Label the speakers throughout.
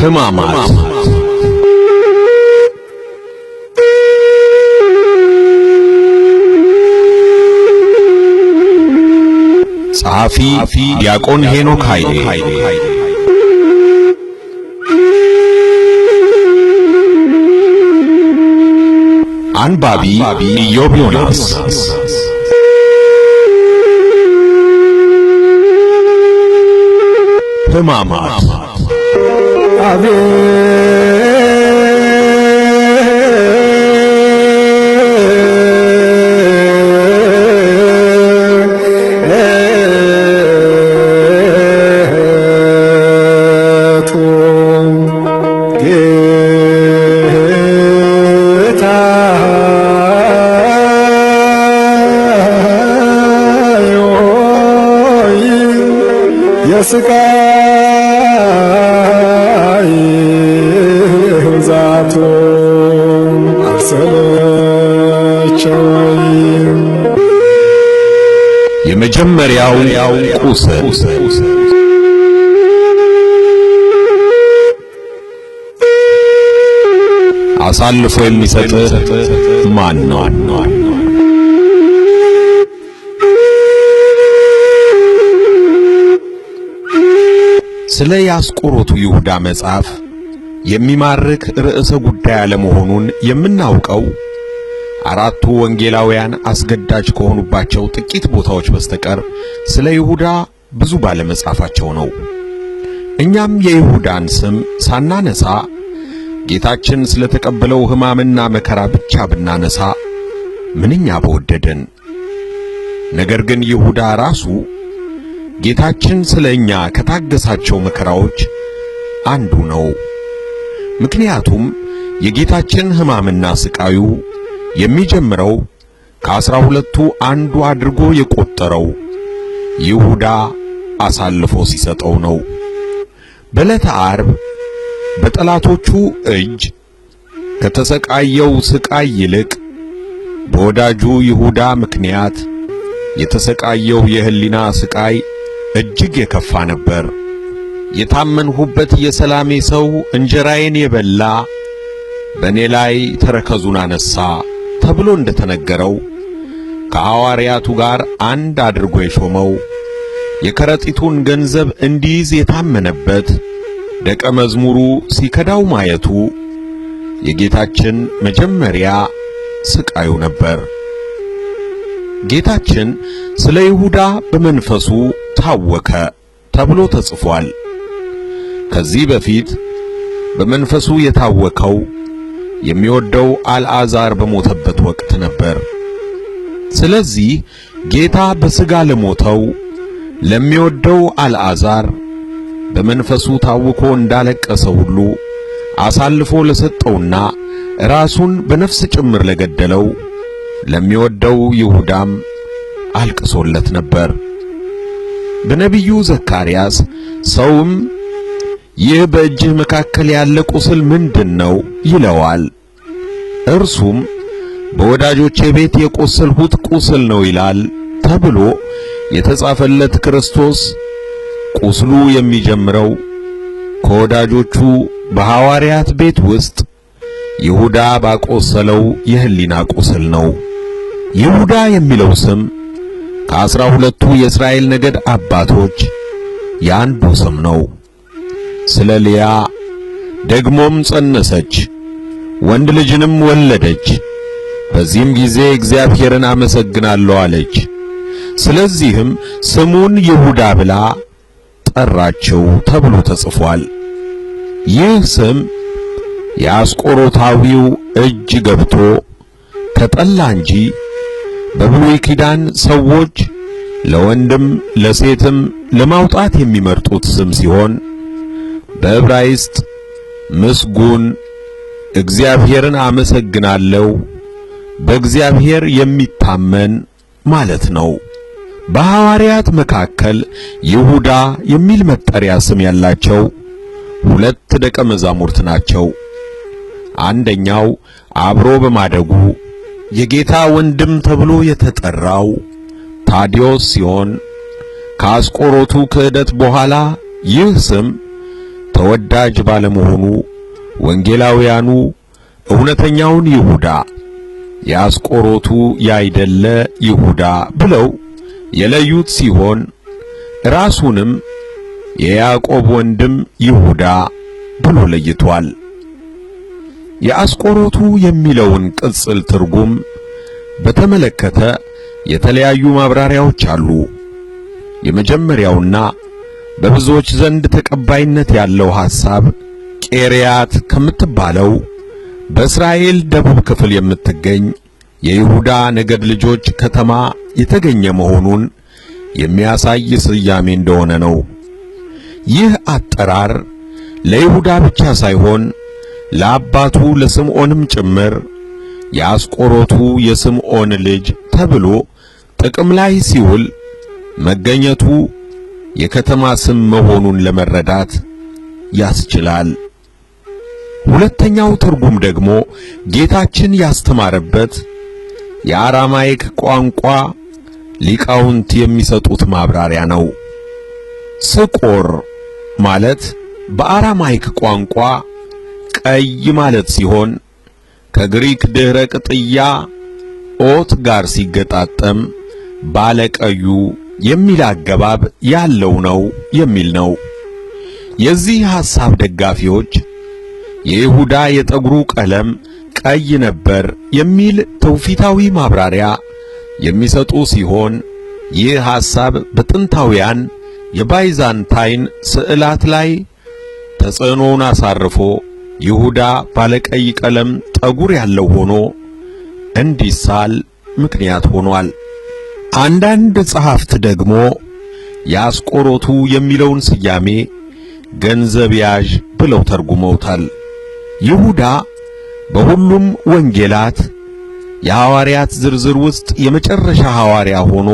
Speaker 1: ሕማማት ጸሐፊ ዲያቆን ሄኖክ ኃይሌ። አንባቢ ኢዮብ ዮናስ። ሕማማት።
Speaker 2: አቤቱ ጌታ ሆይ የስቃይ ብዛቱ አልሰለቸኝም።
Speaker 1: የመጀመሪያው ቁስል። አሳልፎ የሚሰጥህ ማን ነው? ስለ የአስቆሮቱ ይሁዳ መጽሐፍ የሚማርክ ርዕሰ ጉዳይ አለመሆኑን የምናውቀው አራቱ ወንጌላውያን አስገዳጅ ከሆኑባቸው ጥቂት ቦታዎች በስተቀር ስለ ይሁዳ ብዙ ባለመጻፋቸው ነው። እኛም የይሁዳን ስም ሳናነሳ ጌታችን ስለተቀበለው ሕማምና መከራ ብቻ ብናነሳ ምንኛ በወደደን። ነገር ግን ይሁዳ ራሱ ጌታችን ስለ እኛ ከታገሳቸው መከራዎች አንዱ ነው። ምክንያቱም የጌታችን ሕማምና ስቃዩ የሚጀምረው ከ12ቱ አንዱ አድርጎ የቆጠረው ይሁዳ አሳልፎ ሲሰጠው ነው። በዕለተ ዓርብ በጠላቶቹ እጅ ከተሰቃየው ስቃይ ይልቅ በወዳጁ ይሁዳ ምክንያት የተሰቃየው የሕሊና ስቃይ እጅግ የከፋ ነበር። የታመንሁበት የሰላሜ ሰው እንጀራዬን የበላ በእኔ ላይ ተረከዙን አነሳ ተብሎ እንደተነገረው ከሐዋርያቱ ጋር አንድ አድርጎ የሾመው የከረጢቱን ገንዘብ እንዲይዝ የታመነበት ደቀ መዝሙሩ ሲከዳው ማየቱ የጌታችን መጀመሪያ ስቃዩ ነበር። ጌታችን ስለ ይሁዳ በመንፈሱ ታወከ ተብሎ ተጽፏል። ከዚህ በፊት በመንፈሱ የታወከው የሚወደው አልዓዛር በሞተበት ወቅት ነበር። ስለዚህ ጌታ በሥጋ ለሞተው ለሚወደው አልዓዛር በመንፈሱ ታውኮ እንዳለቀሰ ሁሉ አሳልፎ ለሰጠውና ራሱን በነፍስ ጭምር ለገደለው ለሚወደው ይሁዳም አልቅሶለት ነበር። በነቢዩ ዘካርያስ ሰውም ይህ በእጅህ መካከል ያለ ቁስል ምንድነው? ይለዋል። እርሱም በወዳጆቼ ቤት የቆሰልሁት ቁስል ነው ይላል ተብሎ የተጻፈለት ክርስቶስ ቁስሉ የሚጀምረው ከወዳጆቹ በሐዋርያት ቤት ውስጥ ይሁዳ ባቆሰለው የሕሊና ቁስል ነው። ይሁዳ የሚለው ስም ከ12ቱ የእስራኤል ነገድ አባቶች የአንዱ ስም ነው። ስለ ልያ ደግሞም ጸነሰች፣ ወንድ ልጅንም ወለደች። በዚህም ጊዜ እግዚአብሔርን አመሰግናለሁ አለች። ስለዚህም ስሙን ይሁዳ ብላ ጠራችው ተብሎ ተጽፏል። ይህ ስም የአስቆሮታዊው እጅ ገብቶ ተጠላ እንጂ በብሉይ ኪዳን ሰዎች ለወንድም ለሴትም ለማውጣት የሚመርጡት ስም ሲሆን በዕብራይስጥ ምስጉን፣ እግዚአብሔርን አመሰግናለሁ፣ በእግዚአብሔር የሚታመን ማለት ነው። በሐዋርያት መካከል ይሁዳ የሚል መጠሪያ ስም ያላቸው ሁለት ደቀ መዛሙርት ናቸው። አንደኛው አብሮ በማደጉ የጌታ ወንድም ተብሎ የተጠራው ታዲዮስ ሲሆን ከአስቆሮቱ ክህደት በኋላ ይህ ስም ተወዳጅ ባለመሆኑ ወንጌላውያኑ እውነተኛውን ይሁዳ የአስቆሮቱ ያይደለ ይሁዳ ብለው የለዩት ሲሆን ራሱንም የያዕቆብ ወንድም ይሁዳ ብሎ ለይቷል። የአስቆሮቱ የሚለውን ቅጽል ትርጉም በተመለከተ የተለያዩ ማብራሪያዎች አሉ። የመጀመሪያውና በብዙዎች ዘንድ ተቀባይነት ያለው ሐሳብ ቄርያት ከምትባለው በእስራኤል ደቡብ ክፍል የምትገኝ የይሁዳ ነገድ ልጆች ከተማ የተገኘ መሆኑን የሚያሳይ ስያሜ እንደሆነ ነው። ይህ አጠራር ለይሁዳ ብቻ ሳይሆን ለአባቱ ለስምዖንም ጭምር የአስቆሮቱ የስምዖን ልጅ ተብሎ ጥቅም ላይ ሲውል መገኘቱ የከተማ ስም መሆኑን ለመረዳት ያስችላል። ሁለተኛው ትርጉም ደግሞ ጌታችን ያስተማረበት የአራማይክ ቋንቋ ሊቃውንት የሚሰጡት ማብራሪያ ነው። ስቆር ማለት በአራማይክ ቋንቋ ቀይ ማለት ሲሆን ከግሪክ ድህረ ቅጥያ ኦት ጋር ሲገጣጠም ባለቀዩ የሚል አገባብ ያለው ነው የሚል ነው። የዚህ ሐሳብ ደጋፊዎች የይሁዳ የጠጉሩ ቀለም ቀይ ነበር የሚል ትውፊታዊ ማብራሪያ የሚሰጡ ሲሆን ይህ ሐሳብ በጥንታውያን የባይዛንታይን ስዕላት ላይ ተጽዕኖውን አሳርፎ ይሁዳ ባለቀይ ቀለም ጠጉር ያለው ሆኖ እንዲሳል ምክንያት ሆኗል። አንዳንድ ጸሐፍት ደግሞ የአስቆሮቱ የሚለውን ስያሜ ገንዘብ ያዥ ብለው ተርጉመውታል። ይሁዳ በሁሉም ወንጌላት የሐዋርያት ዝርዝር ውስጥ የመጨረሻ ሐዋርያ ሆኖ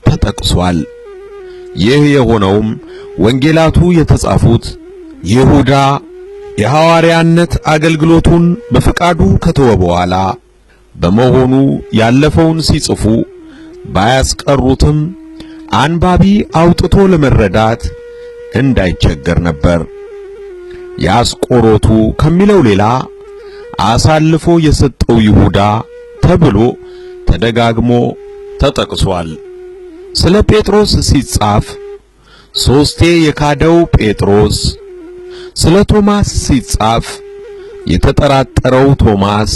Speaker 1: ተጠቅሷል። ይህ የሆነውም ወንጌላቱ የተጻፉት ይሁዳ የሐዋርያነት አገልግሎቱን በፍቃዱ ከተወ በኋላ በመሆኑ ያለፈውን ሲጽፉ ባያስቀሩትም አንባቢ አውጥቶ ለመረዳት እንዳይቸገር ነበር። የአስቆሮቱ ከሚለው ሌላ አሳልፎ የሰጠው ይሁዳ ተብሎ ተደጋግሞ ተጠቅሷል። ስለ ጴጥሮስ ሲጻፍ ሶስቴ የካደው ጴጥሮስ፣ ስለ ቶማስ ሲጻፍ የተጠራጠረው ቶማስ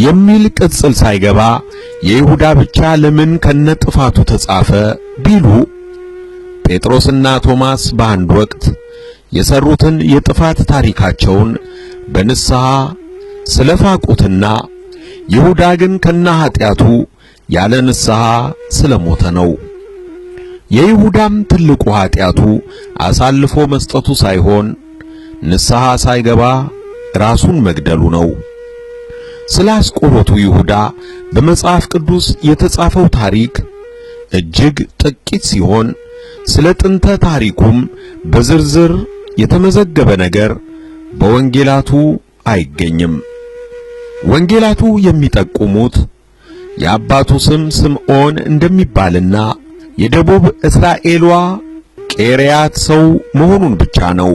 Speaker 1: የሚል ቅጽል ሳይገባ የይሁዳ ብቻ ለምን ከነጥፋቱ ተጻፈ ቢሉ ጴጥሮስና ቶማስ በአንድ ወቅት የሰሩትን የጥፋት ታሪካቸውን በንስሐ ስለፋቁትና ይሁዳ ግን ከነ ኃጢአቱ ያለ ንስሐ ስለሞተ ነው። የይሁዳም ትልቁ ኃጢአቱ አሳልፎ መስጠቱ ሳይሆን ንስሐ ሳይገባ ራሱን መግደሉ ነው። ስለ አስቆሮቱ ይሁዳ በመጽሐፍ ቅዱስ የተጻፈው ታሪክ እጅግ ጥቂት ሲሆን ስለ ጥንተ ታሪኩም በዝርዝር የተመዘገበ ነገር በወንጌላቱ አይገኝም። ወንጌላቱ የሚጠቁሙት የአባቱ ስም ስምዖን እንደሚባልና የደቡብ እስራኤሏ ቄርያት ሰው መሆኑን ብቻ ነው።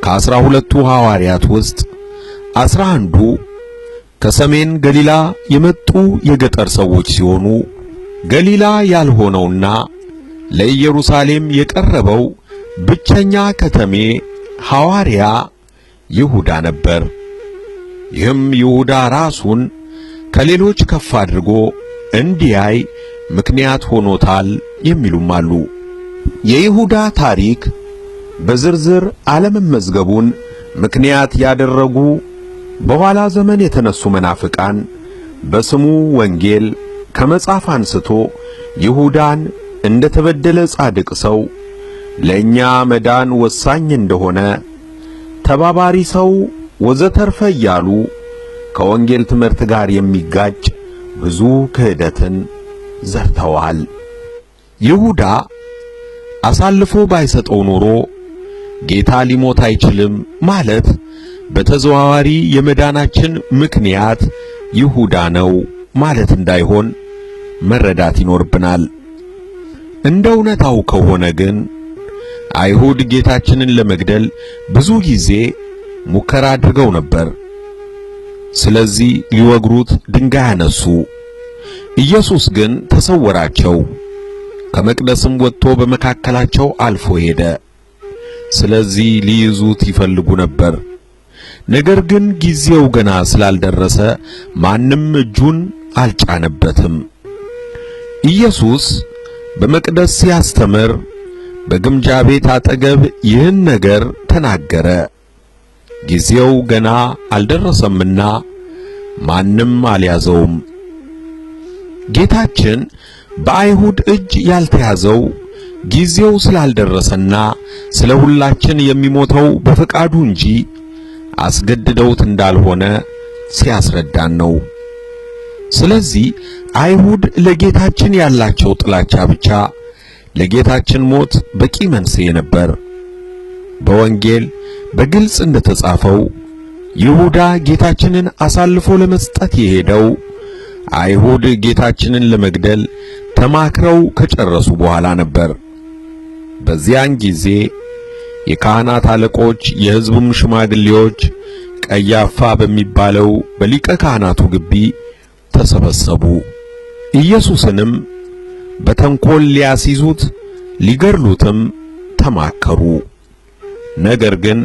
Speaker 1: ከ12ቱ ሐዋርያት ውስጥ 11ዱ ከሰሜን ገሊላ የመጡ የገጠር ሰዎች ሲሆኑ ገሊላ ያልሆነውና ለኢየሩሳሌም የቀረበው ብቸኛ ከተሜ ሐዋርያ ይሁዳ ነበር። ይህም ይሁዳ ራሱን ከሌሎች ከፍ አድርጎ እንዲያይ ምክንያት ሆኖታል የሚሉም አሉ። የይሁዳ ታሪክ በዝርዝር አለመመዝገቡን ምክንያት ያደረጉ በኋላ ዘመን የተነሱ መናፍቃን በስሙ ወንጌል ከመጻፍ አንስቶ ይሁዳን እንደ ተበደለ ጻድቅ ሰው ለእኛ መዳን ወሳኝ እንደሆነ ተባባሪ ሰው ወዘተርፈ እያሉ ከወንጌል ትምህርት ጋር የሚጋጭ ብዙ ክህደትን ዘርተዋል። ይሁዳ አሳልፎ ባይሰጠው ኖሮ ጌታ ሊሞት አይችልም ማለት በተዘዋዋሪ የመዳናችን ምክንያት ይሁዳ ነው ማለት እንዳይሆን መረዳት ይኖርብናል። እንደ እውነታው ከሆነ ግን አይሁድ ጌታችንን ለመግደል ብዙ ጊዜ ሙከራ አድርገው ነበር። ስለዚህ ሊወግሩት ድንጋይ አነሱ። ኢየሱስ ግን ተሰወራቸው፣ ከመቅደስም ወጥቶ በመካከላቸው አልፎ ሄደ። ስለዚህ ሊይዙት ይፈልጉ ነበር። ነገር ግን ጊዜው ገና ስላልደረሰ ማንም እጁን አልጫነበትም። ኢየሱስ በመቅደስ ሲያስተምር በግምጃ ቤት አጠገብ ይህን ነገር ተናገረ። ጊዜው ገና አልደረሰምና ማንም አልያዘውም። ጌታችን በአይሁድ እጅ ያልተያዘው ጊዜው ስላልደረሰና ስለ ሁላችን የሚሞተው በፈቃዱ እንጂ አስገድደውት እንዳልሆነ ሲያስረዳን ነው። ስለዚህ አይሁድ ለጌታችን ያላቸው ጥላቻ ብቻ ለጌታችን ሞት በቂ መንስኤ ነበር። በወንጌል በግልጽ እንደተጻፈው ይሁዳ ጌታችንን አሳልፎ ለመስጠት የሄደው አይሁድ ጌታችንን ለመግደል ተማክረው ከጨረሱ በኋላ ነበር። በዚያን ጊዜ የካህናት አለቆች፣ የሕዝቡም ሽማግሌዎች ቀያፋ በሚባለው በሊቀ ካህናቱ ግቢ ተሰበሰቡ። ኢየሱስንም በተንኮል ሊያስይዙት ሊገድሉትም ተማከሩ። ነገር ግን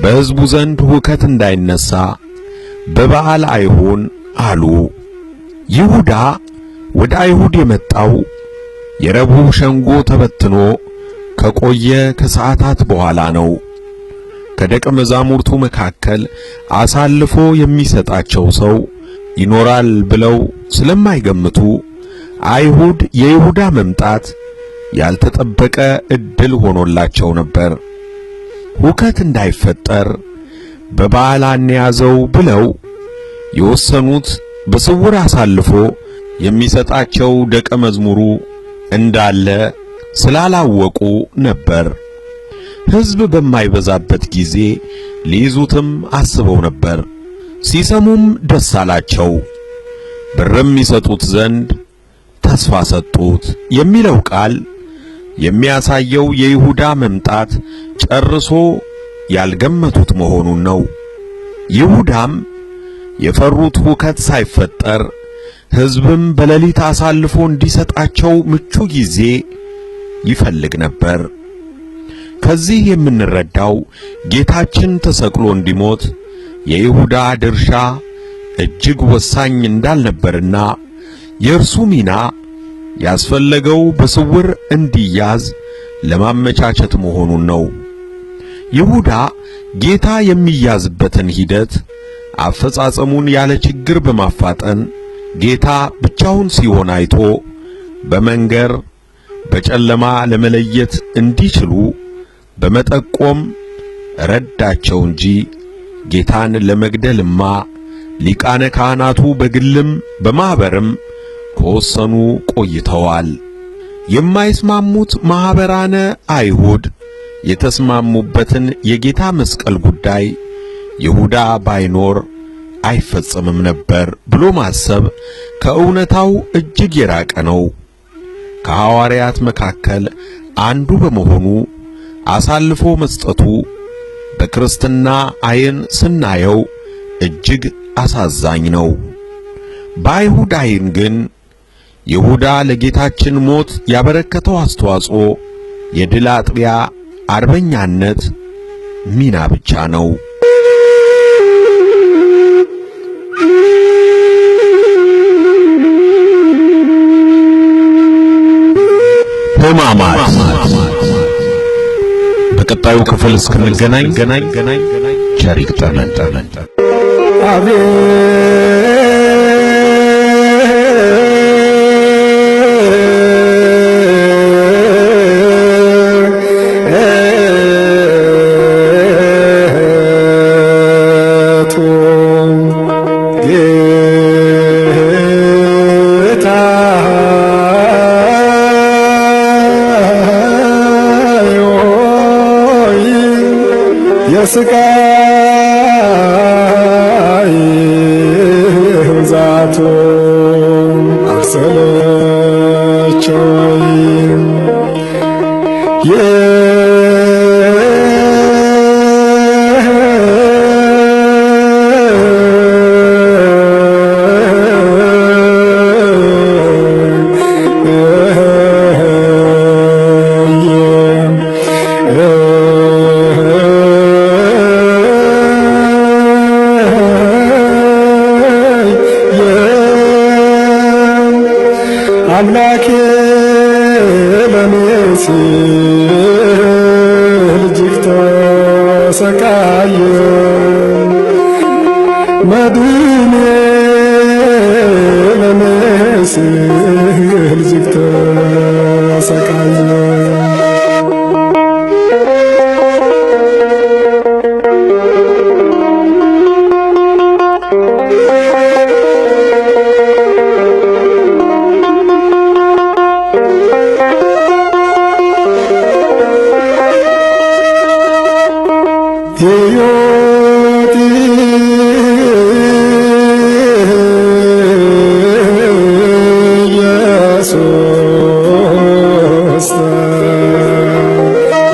Speaker 1: በሕዝቡ ዘንድ ሁከት እንዳይነሳ በበዓል አይሁን አሉ። ይሁዳ ወደ አይሁድ የመጣው የረቡዕ ሸንጎ ተበትኖ ከቆየ ከሰዓታት በኋላ ነው። ከደቀ መዛሙርቱ መካከል አሳልፎ የሚሰጣቸው ሰው ይኖራል ብለው ስለማይገምቱ አይሁድ የይሁዳ መምጣት ያልተጠበቀ ዕድል ሆኖላቸው ነበር። ሁከት እንዳይፈጠር በበዓል አንያዘው ብለው የወሰኑት በስውር አሳልፎ የሚሰጣቸው ደቀ መዝሙሩ እንዳለ ስላላወቁ ነበር። ሕዝብ በማይበዛበት ጊዜ ሊይዙትም አስበው ነበር። ሲሰሙም ደስ አላቸው። ብርም ይሰጡት ዘንድ ተስፋ ሰጡት የሚለው ቃል የሚያሳየው የይሁዳ መምጣት ጨርሶ ያልገመቱት መሆኑን ነው። ይሁዳም የፈሩት ሁከት ሳይፈጠር ሕዝብም በሌሊት አሳልፎ እንዲሰጣቸው ምቹ ጊዜ ይፈልግ ነበር። ከዚህ የምንረዳው ጌታችን ተሰቅሎ እንዲሞት የይሁዳ ድርሻ እጅግ ወሳኝ እንዳልነበርና የእርሱ ሚና ያስፈለገው በስውር እንዲያዝ ለማመቻቸት መሆኑን ነው። ይሁዳ ጌታ የሚያዝበትን ሂደት አፈጻጸሙን ያለ ችግር በማፋጠን ጌታ ብቻውን ሲሆን አይቶ በመንገር በጨለማ ለመለየት እንዲችሉ በመጠቆም ረዳቸው እንጂ ጌታን ለመግደልማ ሊቃነ ካህናቱ በግልም በማኅበርም ከወሰኑ ቆይተዋል። የማይስማሙት ማኅበራነ አይሁድ የተስማሙበትን የጌታ መስቀል ጉዳይ ይሁዳ ባይኖር አይፈጸምም ነበር ብሎ ማሰብ ከእውነታው እጅግ የራቀ ነው። ከሐዋርያት መካከል አንዱ በመሆኑ አሳልፎ መስጠቱ በክርስትና ዓይን ስናየው እጅግ አሳዛኝ ነው። በአይሁድ ዓይን ግን ይሁዳ ለጌታችን ሞት ያበረከተው አስተዋጽኦ የድል አጥቢያ አርበኛነት ሚና ብቻ ነው። ሕማማት በቀጣዩ ክፍል እስክንገናኝ ቸር ይግጠመን።
Speaker 2: አቤቱ ጌታ ሆይ የስቃይ ብዛቱ አልሰለቸኝም። ሲል እጅግ ተሰቃየ። መድኔ ለኔ ሲል እጅግ ተሰቃየ። ኢዮጢ ኢየሱስ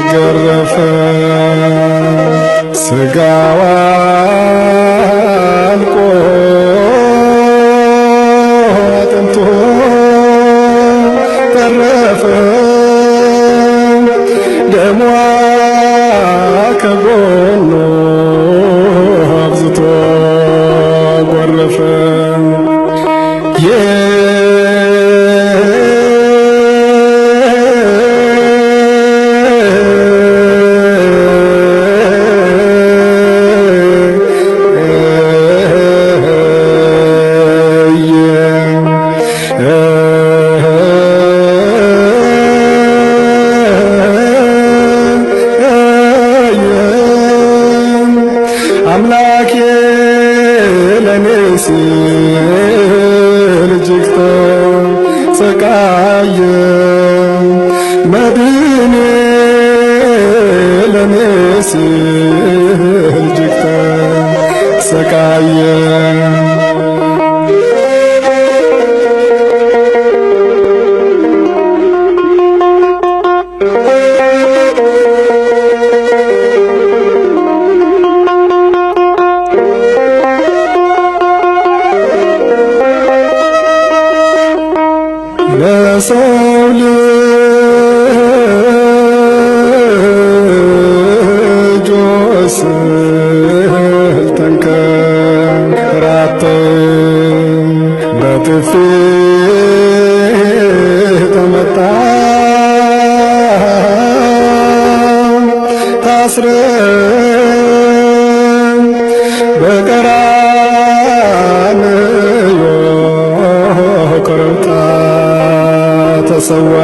Speaker 2: ተገረፈ፣ ሥጋዋ አልቆ አጥንቱ ተረፈ፣ ደሟ ከጎኑ አብዝቶ ጎረፈ። አምላኬ ለኔ ሲል እጅግ ተሰቃየ። መድኔ ለኔ ሲል እጅግ ተሰቃየ። ለሰው ልጆች ስል ተንከራተ፣ በጥፊ ተመታ፣ ታስረ በቀራንዮ ኮረብታ ተሰዋ።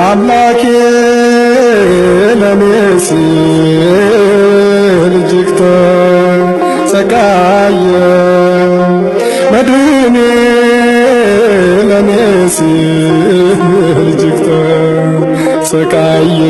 Speaker 2: አምላኬ ለኔ ሲል እጅግ ተሰቃየ። መድኔ ለኔ ሲል እጅግ ተሰቃየ።